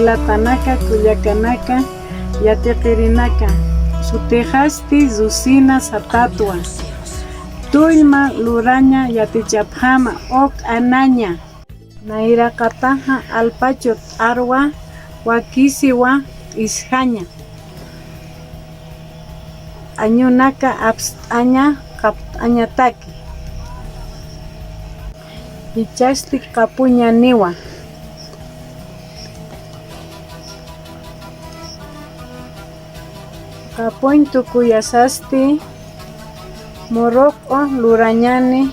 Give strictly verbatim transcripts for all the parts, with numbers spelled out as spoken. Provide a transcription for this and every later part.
Latanaka, kullakanaka, yatiqirinaka, sutixasti Lucina Satatwa. Tullma luraña yatichapxama, uk anaña. Nayraqataxa alpachu t'arwa, wakisiwa p'isjaña. Añunaka apst'aña, qapt'añataki. Jichhasti qapuñaniwa. Qapuñ tukuyasasti muruq'u lurañani,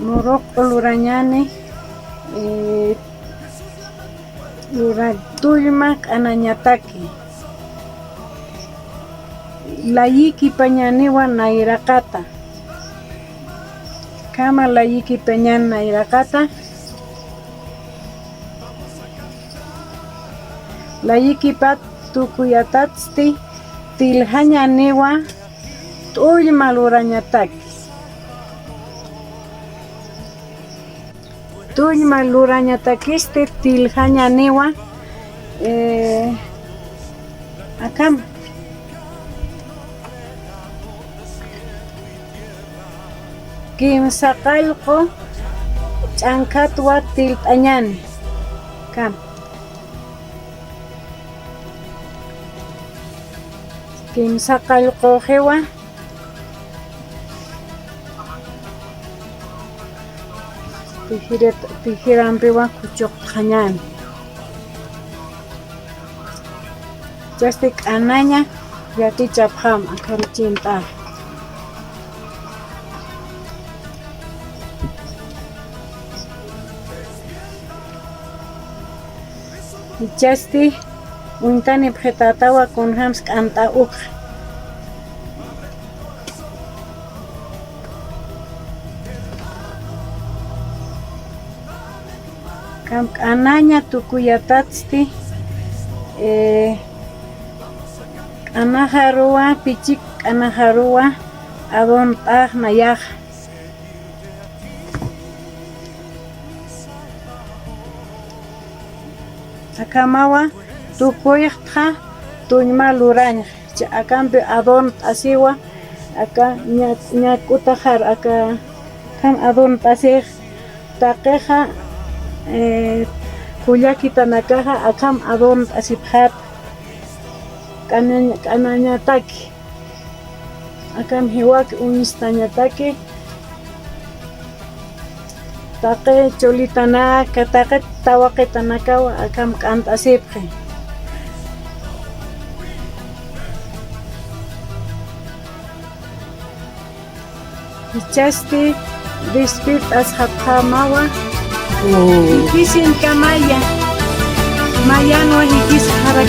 muruq'u lurañani, eh, lura-, tullma q'anañataki. Layikipañaniwa nayraqata. Akhama layikipañan nayraqata. Layikipat tukuyatatsti tiljañaniwa tullma lurañataki. Tullma lurañatakisti tiljañaniwa, eh, akham. Kimsa qallqu ch'ankhatwa tilt'añani. Akham. Kimsa qallquxiwa. Tijirat-, tijirampiwa khuchuqt'añani. Jichhasti q'anaña yatichapxam, akham chint'a. Jichhasti uñtanipxi tatawa kunjams k'ant'a ukxa. Akham q'anaña tukuyatatsti, eh, q'anaxaruwa, pichik q'anaxaruwa, adont'ax nayaxa. Akhamawa tukuyxtxa tullma lurañxa. Jichha akampi adont'asiwa, aka ña-, ñak'utaxar, aka akham adont'asix, taqixa, eh, kullakitanakaxa akham adont'asipxat, q'anañ-, q'anañataki. Akham jiwak uñstañataki, taqi chulitanaka, taqi tawaqitanakawa akham q'ant'asipxi. Jichhasti despidasxapxamawa. Oh. Jikisiñkamaya. Mayanwa jikisxara